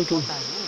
Rau Lawm no.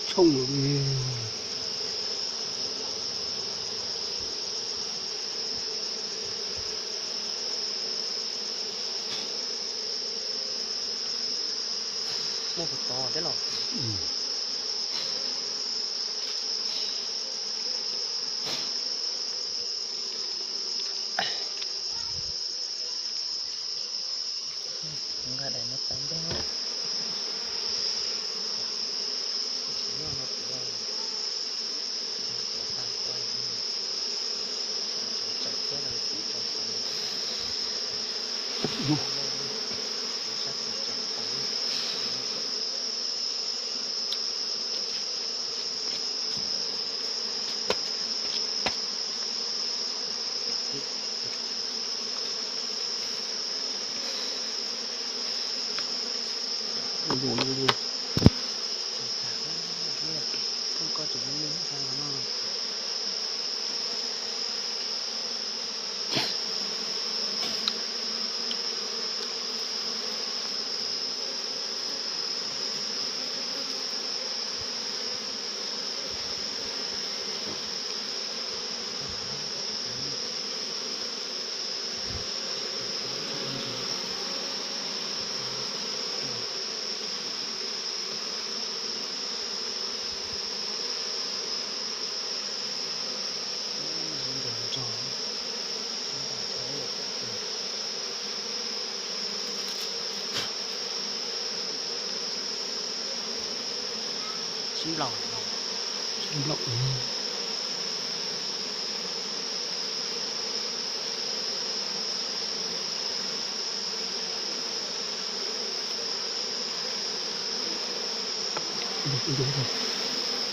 Tshooj lawm li. Muaj puas tod thiab los? Nqa daim no tau ntej. Sib nplaum, sib nplaum.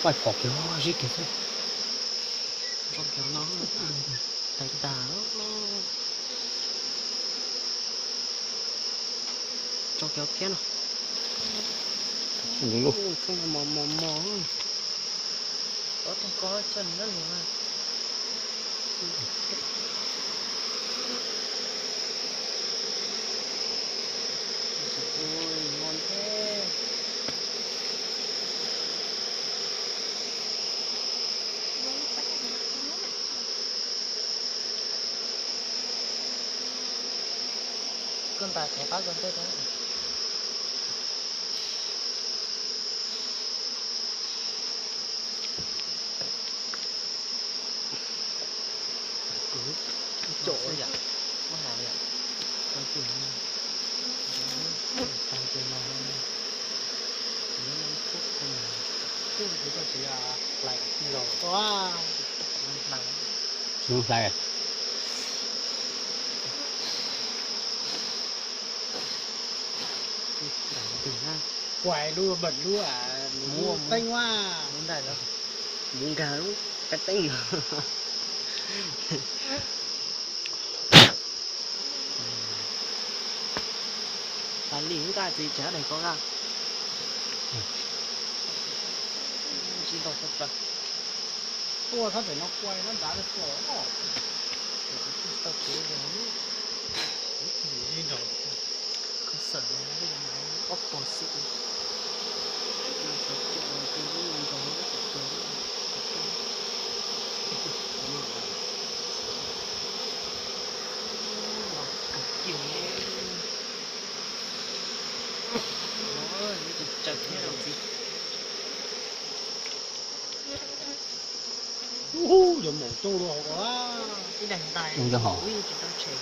Paj phom kiag zib kiag xwb. Tso kiag no, tag tag. Tso kiag thiab no. Txhob mos mos mos. Ob tug ko coj nws nyob lus na. Ui, ngon thiab. Koj ntais qhov qab koj ntej rau. Kwv, tso yam, muab hais yam, tau tiag, tau tiag no, kuv nyob Nam Phúc, kuv tsis hlais tij los, hlais, Kuais lub bật lub, a, lub teeb a. Lub ntais los mus nkag lub kab teeb no. Tas li nqaj txiv tsev daim ko nqaj. Tsis ntau tshaj plaws. Tuaj txhob pem no kuai nab nrad tuaj. Tsis tau kev li nrog. Koj xawm no ob pos xwb. Ub, yuav maum coj dua hauv ko. Ib daim ntais ub yeej tsis tau tshem.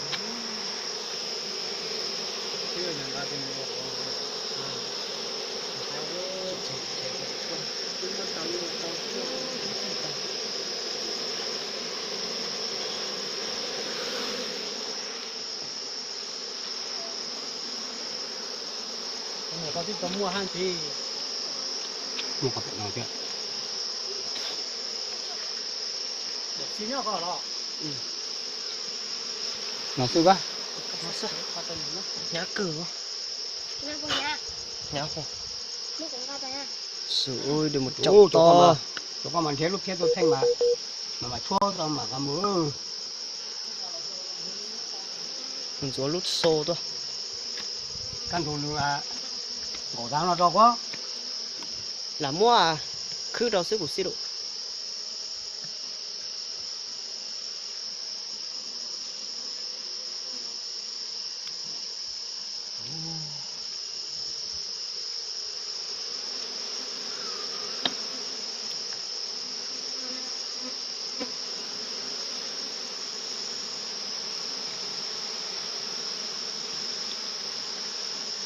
Mus qhov twg tau muaj haj ntxiv. Mus qhov pem no thiab. Xi nyob qhov los. No xwb kab. Hnyav kawg. Hnyav qhuav. Xwb ua dua mus caum tod. Cov koj mas nrhiav lub phiab tuaj theej mas, mas mas tshuab tau mas qab mus. Mus ntxuav lub xo tuaj. Kaj ntug nws nkaum tas no rau kuv. Lam muab khwb rau xwb kuv xij lawm.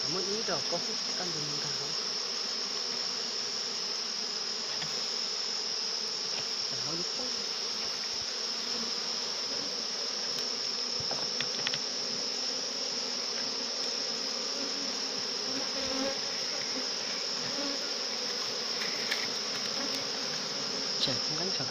Muab ib rau koj, koj ntu nkag hauv. Hauv li poob. Tseem nqeeb tso.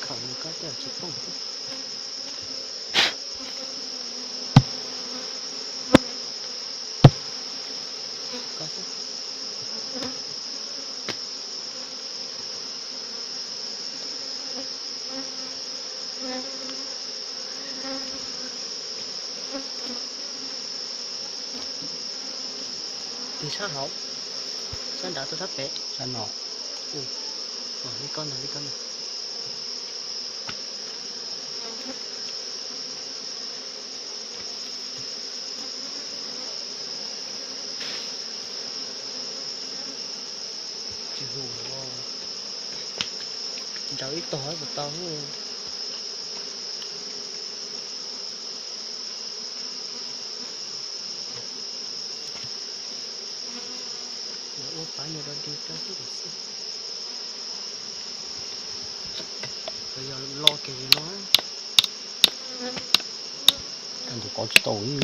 Khaum nws koj tej tsis poob. Koj xwb. Tig sab hauv, sab nrad tuaj sab pem. Sab no. Li koj ntag, li koj ntag. Tsis hu, nrau ib tog puas tau. Ua pab nws rau dig rau xwb. Yog lo kiag li no. Tus kov tsis tau li.